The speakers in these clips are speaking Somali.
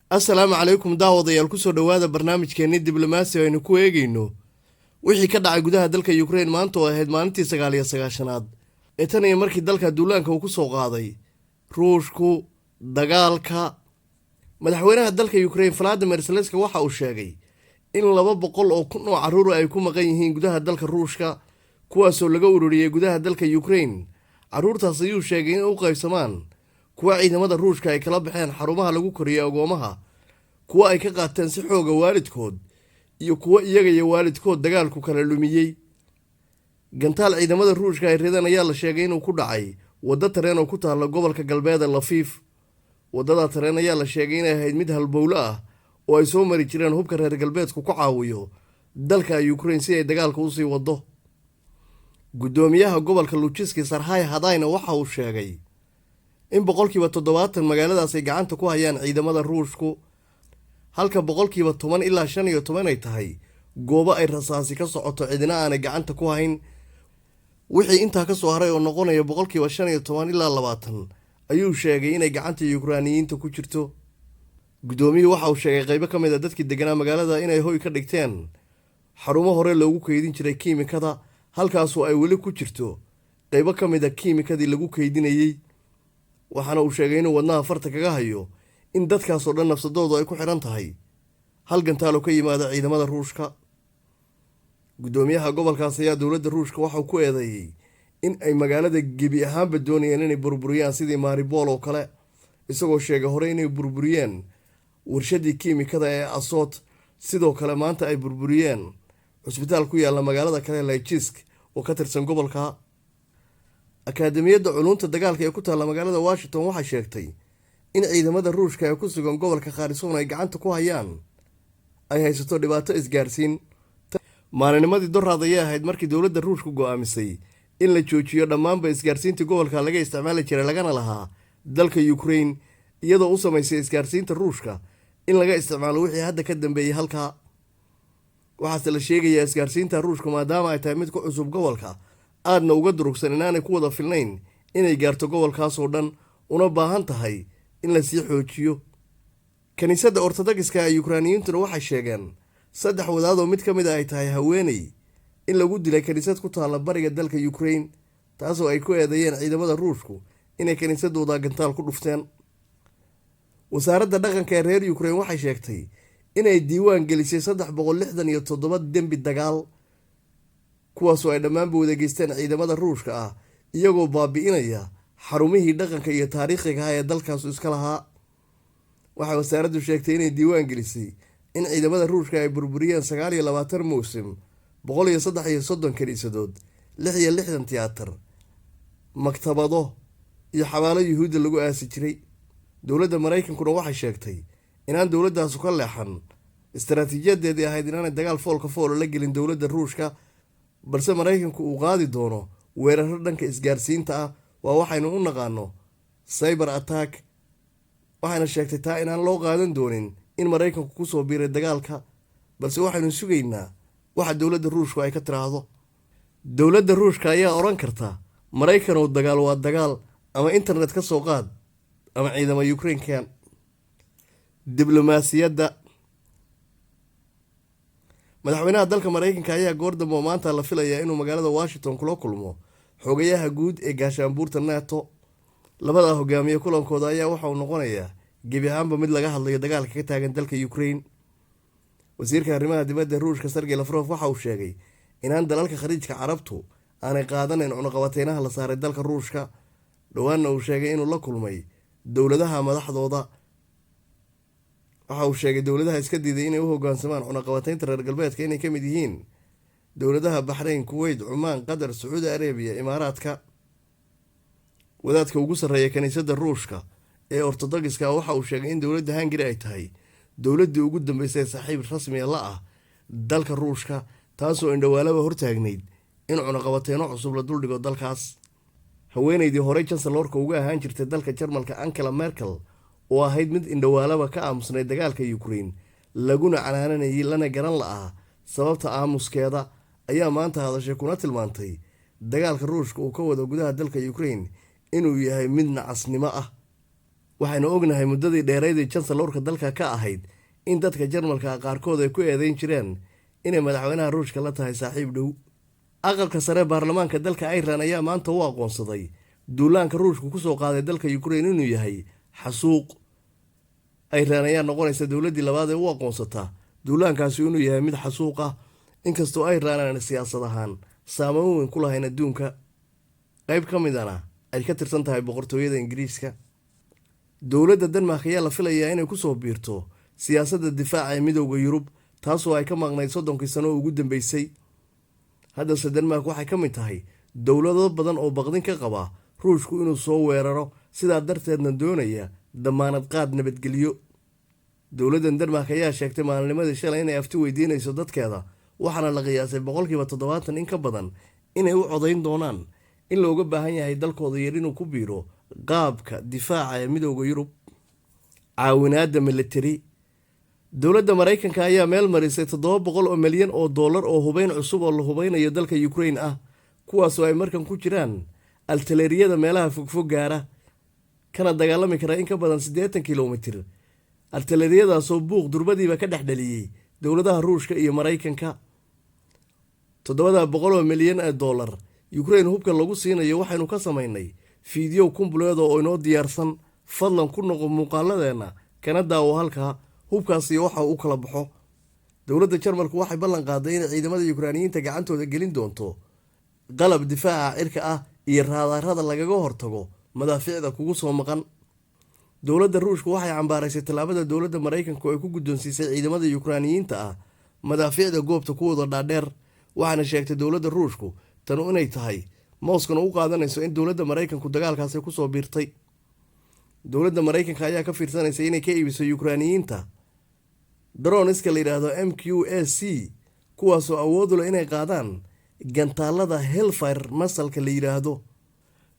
Asalaamu calaykum daawadayaal, kusoo dhowaada barnaamijkeenni diblomaasi aynu ku eegayno wixii ka dhacay gudaha dalka Yukrain maanta oo ahayd maalintii 99aad ee tan iyo markii dalka duulaanka uu ku soo qaaday Ruushku. Dagaalka, madaxweynaha dalka Yukrain Valadimir Zelenski waxa uu sheegay in 200,000 oo carruur ay ku maqan yihiin gudaha dalka Ruushka, kuwaasoo laga ururiyey gudaha dalka Yukrain. Carruurtaas ayuu sheegay in u qaybsamaan kuwa ciidamada Ruushka ay kala baxeen xarumaha lagu koriyey agoomaha, kuwa ay ka qaateen si xooga waalidkood, iyo kuwo iyaga iyo waalidkood dagaalku kala lumiyey. Gantaal ciidamada Ruushka ay rideen ayaa la sheegay inuu ku dhacay waddo tareen oo ku taalla gobolka galbeed ee Lafiif. Waddada tareen ayaa la sheegay inay ahayd mid halbowlo ah oo ay soo mari jireen hubka reer galbeedku ku caawiyo dalka Yukrain si ay dagaalka usii waddo. Guddoomiyaha gobolka Lujiski Sarhay Hadayna waxa uu sheegay in 70% magaaladaas ay gacanta ku hayaan ciidamada Ruushku, halka 10% ilaa 15 ay tahay goobo ay rasaasi ka socoto, cidina aanay gacanta ku hayn. Wixii intaa ka soo haray oo noqonaya 15% ilaa 20 ayuu sheegay inay gacanta Yukraaniyiinta ku jirto. Guddoomiyuhu waxa uu sheegay qaybo ka mid a dadkii deganaa magaalada inay hoy ka dhigteen xarumo hore loogu keydin jiray kiimikada, halkaasoo ay weli ku jirto qaybo ka mid a kiimikadii lagu keydinayey. Waxaana uu sheegay inuu wadnaha farta kaga hayo in dadkaasoo dhan nafsadoodu ay ku xidhan tahay hal gantaaloo ka yimaada ciidamada Ruushka. Guddoomiyaha gobolkaas ayaa dowladda Ruushka waxauu ku eedeeyey in ay magaalada gebi ahaanba doonayeen inay burburiyaan sidii Maribool oo kale, isagoo sheegay hore inay burburiyeen warshadii kiimikada ee Asoot, sidoo kale maanta ay burburiyeen cusbitaal ku yaalla magaalada kale Layjisk oo ka tirsan gobolka. Akaademiyadda culunta dagaalka ee ku taalla magaalada Washington waxay sheegtay in ciidamada Ruushka ee ku sugan gobolka Kharison ay gacanta ku hayaan ay haysato dhibaato isgaarsiin. Maalinimadii doraad ayay ahayd markii dowladda Ruushku go-aamisay in la joojiyo dhammaanba isgaarsiintii gobolka laga isticmaali jiray lagana lahaa dalka Yukrain, iyadoo u samaysay isgaarsiinta Ruushka in laga isticmaalo wixii hadda ka dambeeyey halkaa. Waxaase la sheegayaa isgaarsiinta Ruushka, maadaama ay tahay mid ku cusub gobolka aadna uga durugsan, inaanay ku wada filnayn inay gaarto gobolkaasoo dhan, una baahan tahay in lasii xoojiyo. Kiniisadda Ortodokiska ee Yukraaniyiintuna waxay sheegeen 3 wadaadoo mid ka mid a ay tahay haweeney in lagu dilay kiniisad ku taalla bariga dalka Yukrain, taasoo ay ku eedeeyeen ciidamada Ruushku inay kiniisadooda gantaal ku dhufteen. Wasaaradda dhaqanka ee reer Yukrain waxay sheegtay inay diiwaan gelisay 367 dembi dagaal, kuwaasoo ay dhammaanba wada geysteen ciidamada Ruushka ah, iyagoo baabi'inaya xarumihii dhaqanka iyo taariikhiga ah ee dalkaasu iska lahaa. Waxay wasaaraddu sheegtay inay diiwaan gelisay in ciidamada Ruushka ay burburiyeen 29 mowsim, 133 kiniisadood, 66 tiyaatar, maktabado iyo xabaalo Yuhuudda lagu aasi jiray. Dowladda Maraykankuna waxay sheegtay inaan dowladdaasu ka leexan istaraatiijiyadeedii ahayd inaanay dagaal foolka foola la gelin dowladda Ruushka, balse Maraykanku uu qaadi doono weeraro dhanka isgaarsiinta ah, waa waxaynu u naqaano cyber attack. Waxayna sheegtay taa inaan loo qaadan doonin in Maraykanku kusoo biiray dagaalka, balse waxaynu sugaynaa waxa dowladda Ruushku ay ka tiraahdo. Dowladda Ruushka ayaa odhan karta Maraykanoo dagaal waa dagaal, ama internet ka soo qaad ama ciidamo Ukraine keen. Diblomaasiyadda, madaxweynaha dalka Maraykanka ayaa goor dambe oo maanta la filayaa inuu magaalada Washington kula kulmo xogayaha guud ee gaashaanbuurta NATO. Labada hogaamiye kulankooda ayaa waxa uu noqonayaa gebi ahaanba mid laga hadlayo dagaalka ka taagan dalka Ukraine. Wasiirka arrimaha dibadda Ruushka Sergey Lafrof waxa uu sheegay inaan dalalka Khaliijka Carabtu aanay qaadanayn cunuqabateynaha la saaray dalka Ruushka. Dhowaanna uu sheegay inuu la kulmay dowladaha madaxdooda. Waxa uu sheegay dowladaha iska diiday inay u hogaansamaan cunaqabateynta reer galbeedka inay ka mid yihiin dowladaha Baxrayn, Kuweyt, Cumaan, Qatar, Sacuudi Arabiya, Imaaraadka. Wadaadka ugu sarreeya kiniisadda Ruushka ee Ortodokiska waxa uu sheegay in dowladda Hungary ay tahay dowladdii ugu dambeysay saaxiib rasmiga la ah dalka Ruushka, taasoo indhawaalaba hortaagnayd in cunaqabateyno cusub la duldhigo dalkaas. Haweeneydii horey jansalorka uga ahaan jirtay dalka Jarmalka Angela Merkel oo ahayd mid indhawaalaba ka aamusnayd dagaalka Yukrain, laguna canaananayay lana garan la'ah sababta aamuskeeda, ayaa maanta hadashay kuna tilmaantay dagaalka Ruushka uu ka wado gudaha dalka Yukrain inuu yahay mid nacasnimo ah. Waxaynu ognahay muddadii dheeraydii jansalorka dalka ka ahayd in dadka Jarmalka qaarkood ay ku eedeyn jireen inay madaxweynaha Ruushka la tahay saaxiib dhow. Aqalka sare baarlamaanka dalka Irelan ayaa maanta u aqoonsaday duulaanka Ruushku kusoo qaaday dalka Ukrain inuu yahay xasuuq. Irelan ayaa noqonaysa dowladdii labaad ee u aqoonsata duulaankaasi inuu yahay mid xasuuq ah, inkastoo Irelan aan siyaasad ahaan saameyn weyn ku lahayn adduunka, qayb ka midana ay ka tirsan tahay boqortooyada Ingiriiska. Dowladda Denmark ayaa la filayaa inay kusoo biirto siyaasadda difaaca ee Midowda Yurub, taasoo ay ka maqnayd 30kii sano oo ugu dambeysay. Haddase Denmark waxay ka mid tahay dowlado badan oo baqdin ka qaba Ruushku inuu soo weeraro, sidaa darteedna doonaya damaanad qaad nabadgelyo. Dowladdan Denmark ayaa sheegtay maalinimadii shalay inay afti weydiinayso dadkeeda, waxaana la qiyaasay 70% in ka badan inay u codayn doonaan in looga baahan yahay dalkooda yar inuu ku biiro qaabka difaaca ee Midowda Yurub. Caawinaadda militari, dowladda Maraykanka ayaa meel marisay 700 oo milyan oo dollar oo hubeyn cusub oo la hubeynayo dalka Ukrain ah, kuwaasoo ay markan ku jiraan altaleeriyada meelaha fogfog gaara kana dagaalami kara in ka badan 80 kilomitir, artaleeriyadaasoo buuq durbadiiba ka dhex dhaliyey dowladaha Ruushka iyo Maraykanka. 700 oo milyan ee dollar Ukrain hubka lagu siinayo waxaynu ka samaynay fiidiyow kumbuleeda oo inoo diyaarsan. Fadlan ku noqo muuqaaladeenna kana daawo halkaa hubkaasi waxa uu kala baxo. Dowladda Jarmalku waxay ballan qaaday inay ciidamada Yukraaniyiinta gacantooda gelin doonto qalab difaaca cirka ah iyo raadaarada lagaga hortago madaafiicda kugu soo maqan. Dowladda Ruushka waxay cambaaraysay tallaabada dowladda Maraykanku ay ku guddoonsiisay ciidamada Yukraaniyiinta ah madaafiicda goobta kuwooda dhaadheer, waxaana sheegtay dowladda Ruushku tanu inay tahay mowskan u qaadanayso in dowladda Maraykanku dagaalkaasi kusoo biirtay. Dowladda Maraykanka ayaa ka fiirsanaysa inay ka iibiso Yukraaniyiinta droniska la yidhaahdo MQAC, kuwaasoo awood u leh inay qaadaan gantaalada Hellfire masalka la yidhaahdo.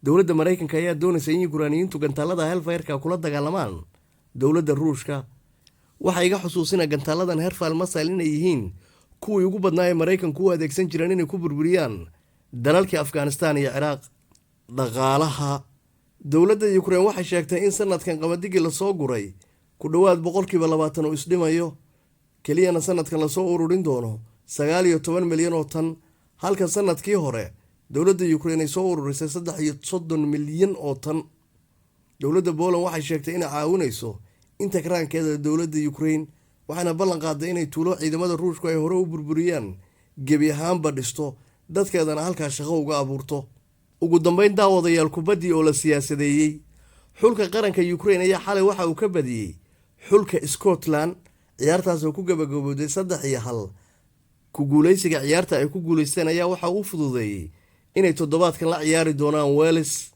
Dowladda Maraykanka ayaa doonaysa in Yukraaniyiintu gantaalada Hellfireka kula dagaalamaan dowladda Ruushka. Waxaa iga xusuusina gantaaladan Hellfire missile inay yihiin kuwii ugu badnaa ee Maraykanku u adeegsan jireen inay ku burburiyaan dalalkii Afghanistan iyo Ciraaq. Dhaqaalaha, dowladda Yukrain waxay sheegtay in sanadkan qamadigii lasoo guray ku dhowaad 20% uu isdhimayo, keliyana sanadkan lasoo ururin doono 19 milyan oo tan, halka sanadkii hore dowladda Yukrain ay soo ururisay 33 milyan oo tan. Dowladda Poland waxay sheegtay inay caawinayso inta karaankeeda dowladda Yukrain, waxaana ballan qaaday inay tuulo ciidamada Ruushku ay hore u burburiyaan gebi ahaanba dhisto, dadkeedana halkaa shaqo uga abuurto. Ugu dambeyn, daawadayaal, kubaddii oo la siyaasadeeyey. Xulka qaranka Yukrain ayaa xalay waxa uu ka badiyey xulka Scotland ciyaartaasoo ku gabagabowday 3-1. Ku guuleysiga ciyaarta ay ku guuleysteen ayaa waxa uu fududeeyey inay toddobaadkan la ciyaari doonaan Wales.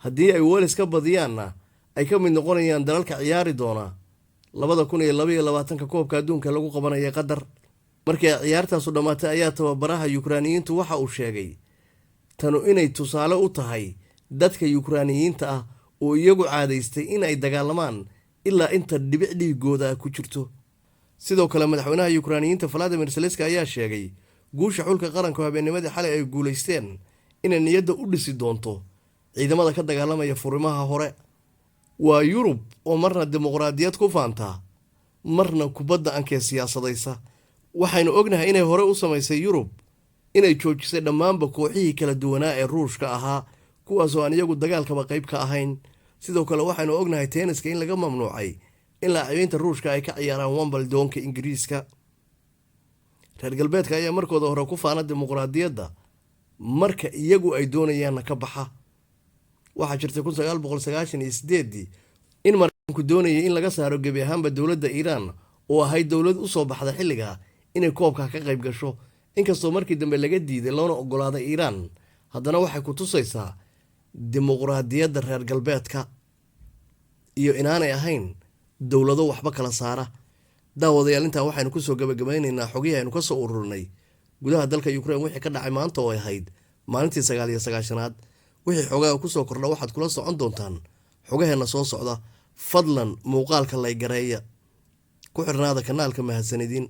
Haddii ay Wales ka badiyaanna, ay ka mid noqonayaan dalalka ciyaari doona 2022-ka koobka adduunka lagu qabanaya Qatar. Markii ay ciyaartaasu dhammaatay ayaa tababaraha Yukraaniyiintu waxa uu sheegay tanu inay tusaale u tahay dadka Yukraaniyiinta ah oo iyagu caadaystay in ay dagaalamaan ilaa inta dhibic dhiigooda ku jirto. Sidoo kale madaxweynaha Yukraaniyiinta Valadimir Zelenski ayaa sheegay guusha xulka qaranku habeennimadii xalay ay guulaysteen inay niyadda u dhisi doonto ciidamada ka dagaalamaya furimaha hore. Waa Yurub oo marna dimuqraadiyad ku faantaa, marna kubadda ankee siyaasadaysa. Waxaynu ognahay inay hore u samaysay Yurub inay joojisay dhammaanba kooxihii kala duwanaa ee Ruushka ahaa, kuwaasoo aan iyagu dagaalkaba qayb ka ahayn. Sidoo kale waxaynu ognahay teeniska in laga mamnuucay in laacibiinta Ruushka ay ka ciyaaraan Wimbledonka Ingiriiska. Reer galbeedka ayaa markooda hore ku faana dimuqraadiyadda, marka iyagu ay doonayaanna ka baxa. Waxaa jirtay 1998-dii in Maraykanku doonayay in laga saaro gebi ahaanba dowladda Iiraan, oo ahayd dowlad u soo baxda xilligaa inay koobka ka qayb gasho. Inkastoo markii dambe laga diiday loona ogolaaday Iiraan, haddana waxay ku tusaysaa dimuqraadiyadda reer galbeedka iyo inaanay ahayn dowlado waxba kala saara. Daawadayaal, intaa waxaynu kusoo gabagabaynaynaa xogihii aynu kasoo ururinay gudaha dalka Ukrain wixii ka dhacay maanta oo ay ahayd maalintii 99aad. Wixii xogaha kusoo kordha waxaad kula socon doontaan xogaheenna soo socda. Fadlan muuqaalka laygareeya, ku xirnaada kanaalka. Mahadsanidin.